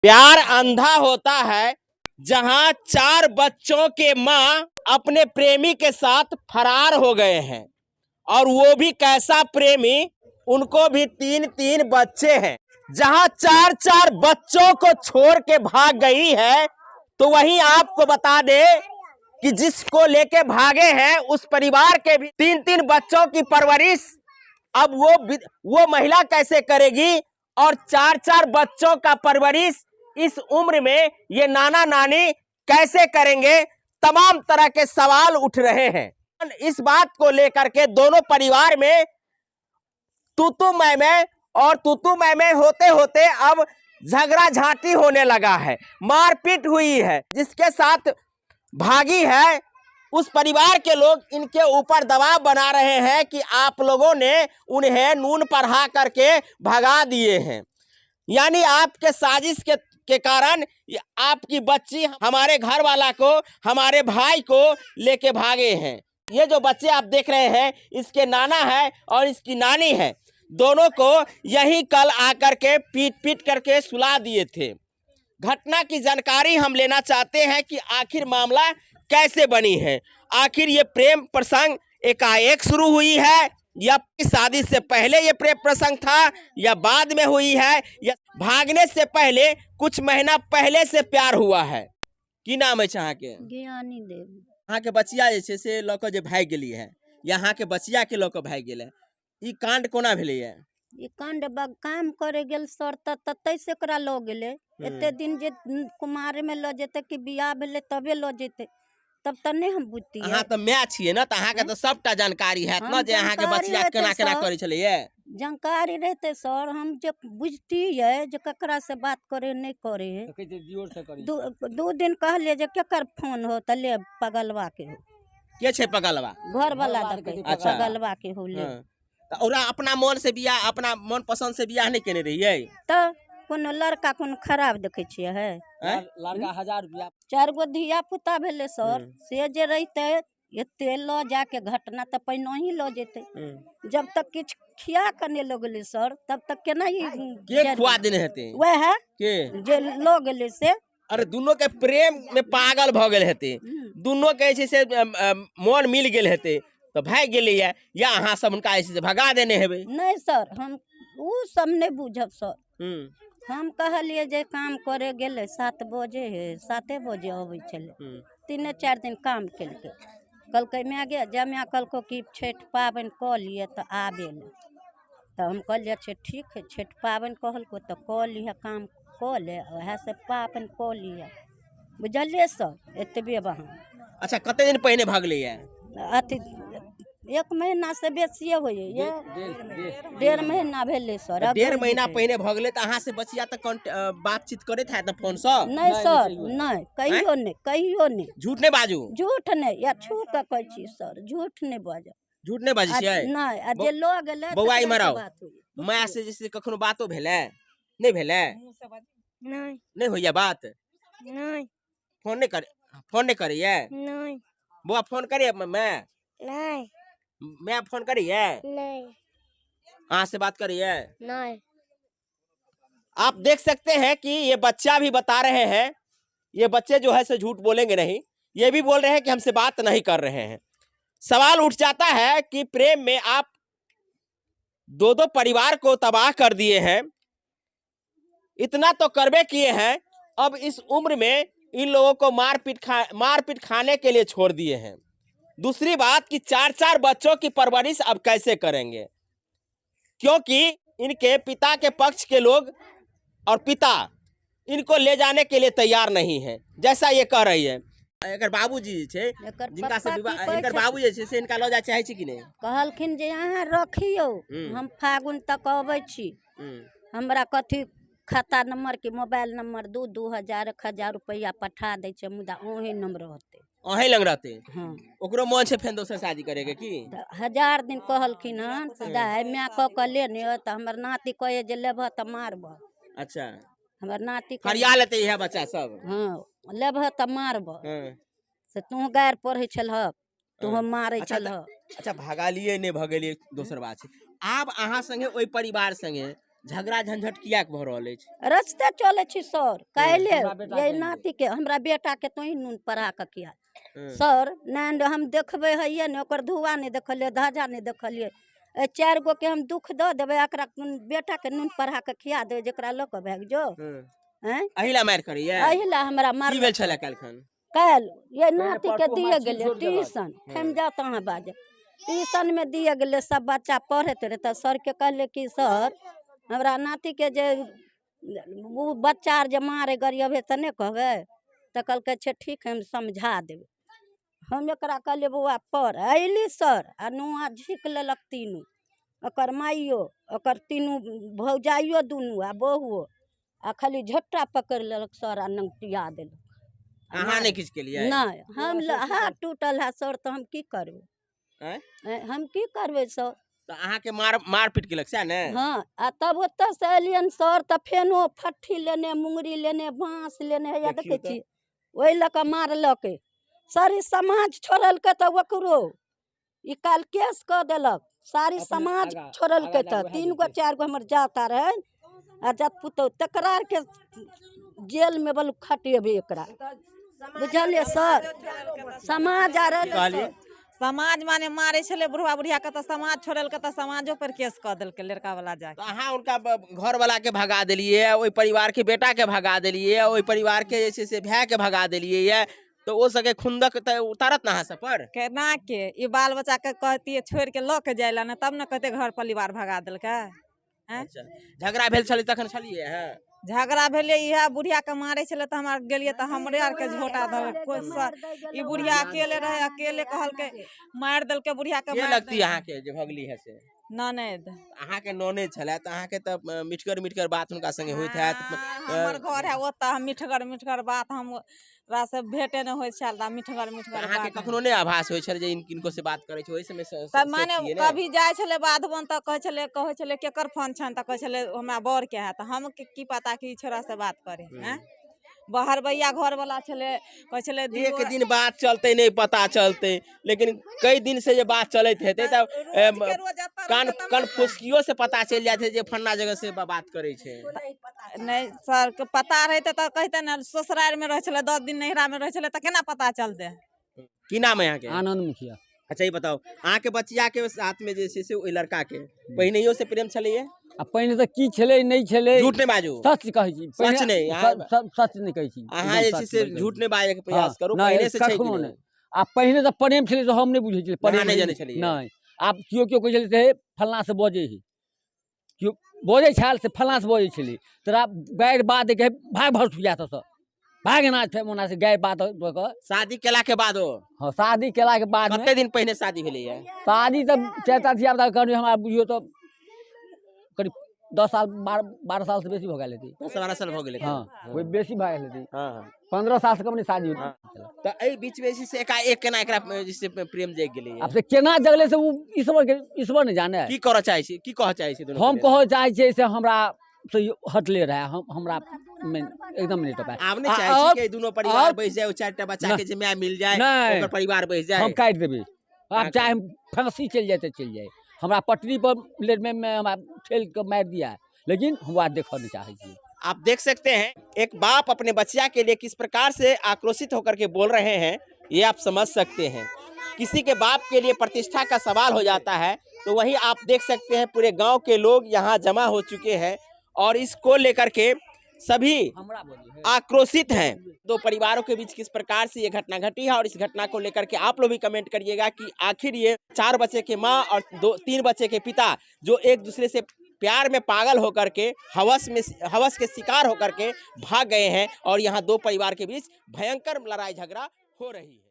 प्यार अंधा होता है, जहां 4 बच्चों के मां अपने प्रेमी के साथ फरार हो गए हैं, और वो भी कैसा प्रेमी, उनको भी 3-3 बच्चे हैं। जहां 4-4 बच्चों को छोड़ के भाग गई है, तो वहीं आपको बता दे कि जिसको लेके भागे हैं उस परिवार के भी 3-3 बच्चों की परवरिश अब वो महिला कैसे करेगी, और 4-4 बच्चों का परवरिश इस उम्र में ये नाना नानी कैसे करेंगे। तमाम तरह के सवाल उठ रहे हैं। इस बात को लेकर के दोनों परिवार में तू-तू मैं-मैं और तू-तू मैं-मैं होते होते अब झगड़ा झांटी होने लगा है, मारपीट हुई है। जिसके साथ भागी है उस परिवार के लोग इनके ऊपर दबाव बना रहे हैं कि आप लोगों ने उन्हें नून पढ़ा करके भगा दिए हैं, यानी आपके साजिश के कारण आपकी बच्ची हमारे घर वाला को, हमारे भाई को लेके भागे हैं। ये जो बच्चे आप देख रहे हैं इसके नाना है और इसकी नानी है, दोनों को यहीं कल आकर के पीट पीट करके सुला दिए थे। घटना की जानकारी हम लेना चाहते हैं कि आखिर मामला कैसे बनी है, आखिर ये प्रेम प्रसंग एकाएक शुरू हुई है या शादी से पहले ये प्रेम प्रसंग था या बाद में हुई है, या भागने से पहले कुछ महीना पहले से प्यार हुआ है। की नाम है अहाँ के? ज्ञानी देवी। अहाँ के बचिया जे छै से लऽ कऽ जे भागि गेली है, या अहाँ के बचिया के लऽ कऽ भागि गेलै, ई कांड कोना भेलै है? ई कांड काम करे गेल सर ततै से एकरा लऽ गेलै। एते दिन जे कुमार में लऽ जेतै कि बियाह भेलै तबे लऽ जेतै, तब तऽ नहि हम बुझतियै। अहाँ तऽ माय छियै ने, तऽ अहाँके तऽ सबटा जानकारी हैत ने हम जे अहाँके जानकारी बचिया रहतै केना केना सर। करै छलैये। जानकारी रहतै सर, हम जे बुझतियै जे ककरा से बात करे नहि करे है। तऽ कहै छै दियोर से करी। दू दिन कहलियै जे केकर फोन हो, तऽ ले पगलवा के हो। के छै पगलवा? घर वाला घरवाला देखै, के अच्छा। पगलवा के हो ले। हाँ। तऽ ओकरा अपना मन से बियाह, अपना मन पसंद से बियाह नहि केने रहियै? तऽ कोनो लड़का कोनो खराब देखै छियै है? आँय? लड़का 1000 रुपया। 4 गो धिया पुता भेलै सर, से जे रहितै एते लऽ जाके घटना तऽ पहिनहि लऽ जेतै। जब तक किछु खिया कऽ नहि लऽ गेलै सर तब तक केना ई के खुआ देने हेतै? वएह के जे लऽ गेलै से। अरे दुनू के प्रेम में पागल भऽ गेल हेतै, दुनू के जे छै से मोन मिल गेल हेतै तऽ भागि गेलैया, या अहाँ सब हुनका जे छै से भगा देने हेबै? नहि सर, हम ओ सब नहि बुझब सर। हम कहलियै जे काम करे गेलै 7 बजे हे, 7 बजे अबै छलै, 3-4 दिन काम केलकै। कहलकै माय गे, जमाए कहलको कि छठि पाबनि कऽ लिअ तऽ आबे लए। तऽ हम कहलियै अच्छा ठीक है, छठि पाबनि कहलको तऽ कऽ लिहऽ, काम कऽ ले, उएह से पाबनि कऽ लिअ। बुझलियै सर, एतबे बहाना। अच्छा, कते दिन पहिने भगलैया? अथी 1 महीना से बेसिए होइए, 1.5 महीना भेलै सर। तऽ 1.5 महीना पहिने भऽ गेलै तऽ अहाँ से बचिया तऽ बातचीत करैत हैत ने फोनसँ? नहि सर, नहि, कहियो नहि, कहियो नहि। झूठ नहि बाजू। झूठ नहि, या छू कऽ कहै छी सर, झूठ नहि बाजब। झूठ नहि बाजै छियै? नहि, आ जे लऽ गेलै बौआ तकरा इम्हर से आउ। बात होइए। माय से जे छै कखनो बातो भेलै? नहि भेलै? नहि। नहि होइए बात? नहि। फोन नहि करे, फोन नहि करैए? नहि। बौआ फोन करैए माय? नहि। माय फोन करैए? नहि। अहाँ से बात करैए? नहीं। आप देख सकते हैं कि ये बच्चा भी बता रहे हैं, ये बच्चे जो है से झूठ बोलेंगे नहीं, ये भी बोल रहे हैं कि हमसे बात नहीं कर रहे हैं। सवाल उठ जाता है कि प्रेम में आप दो-दो परिवार को तबाह कर दिए हैं, इतना तो करबे किए हैं, अब इस उम्र में इन लोगों को मारपीट खाने के लिए छोड़ दिए हैं। दूसरी बात कि 4-4 बच्चों की परवरिश अब कैसे करेंगे, क्योंकि इनके पिता के पक्ष के लोग और पिता इनको ले जाने के लिए तैयार नहीं है, जैसा ये कह रही है। एकर बाबूजी जे छै, एकर जिनका से पप्पा विवाह, की कहै इनकर छै? बाबू जे छै से इनका लऽ जाय चाहै छै कि नहि? कहलखिन जे अहाँ रखियौ, हम फागुन तक अबै छी, हमरा कथी खाता नंबर के मोबाइल नंबर दू, दू हजार 1000 रुपैआ पठा दै छै, मुदा अहीं नंबर रहतै। अहीं लग रहतै? हाँ। ओकरो मन छै फेर दोसर शादी करे के की? तऽ 1000 दिन कहलखिन हन, दाइ माय कऽ कऽ लेने तऽ हमर नाती कहै जे लेबह तऽ मारबह। अच्छा। हमर नाती कहै फरिया लेतै इएह बच्चा सब? हाँ, लेबह तऽ मारबह। से तू गारि पढ़ै छलहक, तू मारै अच्छा, छलहक। अच्छा, भगालियै नहि भगेलियै दोसर बात छै। आब अहाँ संगे ओहि परिवार संगे झगड़ा झंझट कियाक भऽ रहल अछि? रस्ते चलै छी सर, काल्हि हमरा बेटा ये के नातीके, हमरा बेटाके तोही नून पढ़ा कऽ खिया। हम्म। सर नहि, हम देखबै हइए ने, ओकर धुआ नहि देखलियै, धाजा नहि देखलियै। एहि 4 गो के हम दुख दऽ देबै, एकरा बेटाके नून पढ़ा कऽ खिया देबै, जकरा लऽ कऽ भागि जो। हम्म। आँय? एहि ला मारि करैया? एहि ला हमरा मार। की भेल छलै काल्हिखन? काल्हि ये नातीके परसू दिए हमरा छीन गेलै छोड़ि देलक। ट्यूशन, थमि जाउ तऽ अहाँ बाजब। ट्यूशनमे दिए गेलै, सब बच्चा पढ़ैत रहै, तऽ सरके कहलियै कि सर हमरा नातीके जे ओ बच्चा आर जे मारै गरियबै तऽ नहि कहबै? तऽ कहलकै छै ठीक है, हम समझा देबै। हम एकरा कहलियै बौआ पढ़। अयली सर आ नुआ झीक लेलक तीनू, ओकर माइयो, ओकर तीनू भौजाइयो दुनू आ बहुओ, आ खाली झट्टा पकड़ि लेलक सर आ नंगटिया देलक। अहाँ नहि किछु केलियै? नहि, हम हाथ टूटल है सर, तऽ हम की करबै? आँय? आँय, हम की करबै सर? तऽ अहाँके मार मारपीट केलक सएह ने? हँ, आ तब ओतऽसँ एलियनि सर तऽ फेनो फट्ठी लेने, मुंगरी लेने, बाँस लेने, हैया देखियौ देखै तऽ। छी, ओहि लऽ कऽ मारलकै सर। ई समाज छोड़लकै तऽ ओकरो ई काल्हि केस कऽ देलक। सारी अपने समाज आगाँ- छोड़लकै आगाँ तऽ वएह 3 गो जेतै। 4 गो हमर जाता रहै आ जत पुतहु तकरा आरके जेलमे बलु खटेबै एकरा, बुझलियै सर? समाज आ रहलै कहलियै? सर। समाज माने मारै छलै बुढ़वा बुढ़िया के, तऽ समाज छोड़ेलकै तऽ समाजो पर केस कऽ देलकै लड़का वाला जाके। तऽ अहाँ हुनका घरवला के भगा देलियै, ओहि परिवार के बेटा के भगा देलियै, ओहि परिवार के जे छै से भाय के भगा देलियै ये, तऽ ओ सबके खुंदक तऽ उतारत ने अहाँ सब पर? केना के ई बाल बच्चा के कहतियै छोड़ि के लऽ के जाय लए ने, तब ने कहते घर परिवार भगा देलकै। आँय? अच्छा, झगड़ा भेल छलै तखन छलियै अहाँ? झगड़ा भेलै इएह बुढ़िया के मारै छलै तऽ हमरा गेलियै तऽ हमरे आरके झोटा धरल कोइ ई बुढ़िया अकेले रहै, अकेले कहलकै मारि देलकै बुढ़िया के। के मारि लगती देलकै। अहाँके जे भगली है से? ननैद। अहाँके ननैद छलै तऽ अहाँके तऽ मिठगर मिठगर बात हुनका संगे होइत हैत। हाँ, हमर घर है ओतऽ, हम मिठगर मिठगर बात हमरा से भेटे नहि होइत छल तऽ मिठगर तऽ मिठगर अहाँके बात। कखनो नहि आभास होइ छल जे किनको से बात करै छै ओहि समय? तऽ माने कभी जाइ छलै बाध बन तऽ कहै छलै केकर फोन छनि, तऽ कहै छलै हमरा बरके है, तऽ हम की पता कि ई छोरा से बात करे। हैं, बहरबैया घरवला छलै, कहै छलै एक दियौ- दिन बात चलते नहि पता चलते, लेकिन कई दिन से जे बात चलैत हेतै तऽ रोजके रोज एतऽ कान रहतै तब कान ने। फुसकियो से पता चलि जाइत है जे फन्ना जगह से बात करै छै। नहि सर, के पता रहितै तऽ कहितै ने। ससुरारिमे रहै छलै, 10 दिन नैहरामे रहै छलै तऽ केना पता चलतै? की नाम है अहाँके? आनंद मुखिया। अच्छा, ई बताउ, अहाँके बचिया के साथ में जे छै से ओहि लड़का के पहिनहियो से प्रेम छलैये? आ पहिने तऽ की छलै नहि छलै। झूठ नहि बाजू। सच कहै छी। सच नहि, सच नहि कहै छी। अहाँ जे एकदम छै सच से कहै झूठ छी। नहि बाजै के प्रयास हाँ, करू। नहि, पहिने से छै कि कखनो नहि? नहि। आ पहिने तऽ प्रेम छलै तऽ हम नहि बुझै छलियै अहाँ प्रेम नहि जनै छलियै? नहि, आब केओ केओ कहै छलै से हे फल्लाँ से बजै है, केओ बजै छल से फल्लाँ से बजै छलै, तोरा गारि बात के भाग भरसुआ तऽ भाग एना छै ओना से गारि बात दऽ कऽ। शादी केला के बादो? हँ, शादी केलाके बादमे। कते दिन पहिने शादी भेलैये? शादी तऽ 4टा धिया पुता करीब हमरा बुझियौ तऽ करीब 10 साल 12 साल से बेसी भऽ गेल हेतै। 10-12 साल भऽ गेलै? हँ, ओहि बेसी भऽ गेल हेतै। हँ हँ 15 साल से कम नहि शादी हाँ। तऽ एहि बीच में जे छै से एकाएक केना एकरा जे छै से प्रेम जागि गेलैये? आब से केना जगलै से ओ ईश्वर के ईश्वर नहि जाने। की करऽ चाहै छी, की कहऽ चाहै छी दुनू हम के लेल? कहऽ चाहै छियै से हमरा से हटले रहए, हम हमरा मे एकदम नहि टपाए। आब नहि आ चाहै छी कि एहि दुनू परिवार बैस जाय, ओ 4टा बच्चा के जे माय मिल जाय, नहि। ओकर परिवार बैस जाय? हम काटि देबै आब, अहाँके- चाहे हम फांसी चलि जाय तऽ चलि जाय, हमरा पटरी पर प्लेट में हमरा ठेल कऽ मारि दिया, लेकिन हम बात देखऽ नहि चाहै छी। आप देख सकते हैं एक बाप अपने बच्चा के लिए किस प्रकार से आक्रोशित होकर के बोल रहे हैं, ये आप समझ सकते हैं। किसी के बाप के लिए प्रतिष्ठा का सवाल हो जाता है। तो वहीं आप देख सकते हैं पूरे गांव के लोग यहाँ जमा हो चुके हैं और इसको लेकर के सभी हमरा बोली है। आक्रोशित हैं। दो परिवारों के बीच किस प्रकार से ये घटना घटी है और इस घटना को लेकर के आप लोग भी कमेंट करिएगा कि आखिर ये 4 बच्चे के माँ और 2-3 बच्चे के पिता जो एक दूसरे से प्यार में पागल होकर के हवस के शिकार होकर के भाग गए हैं और यहाँ 2 परिवार के बीच भयंकर लड़ाई झगड़ा हो रही है।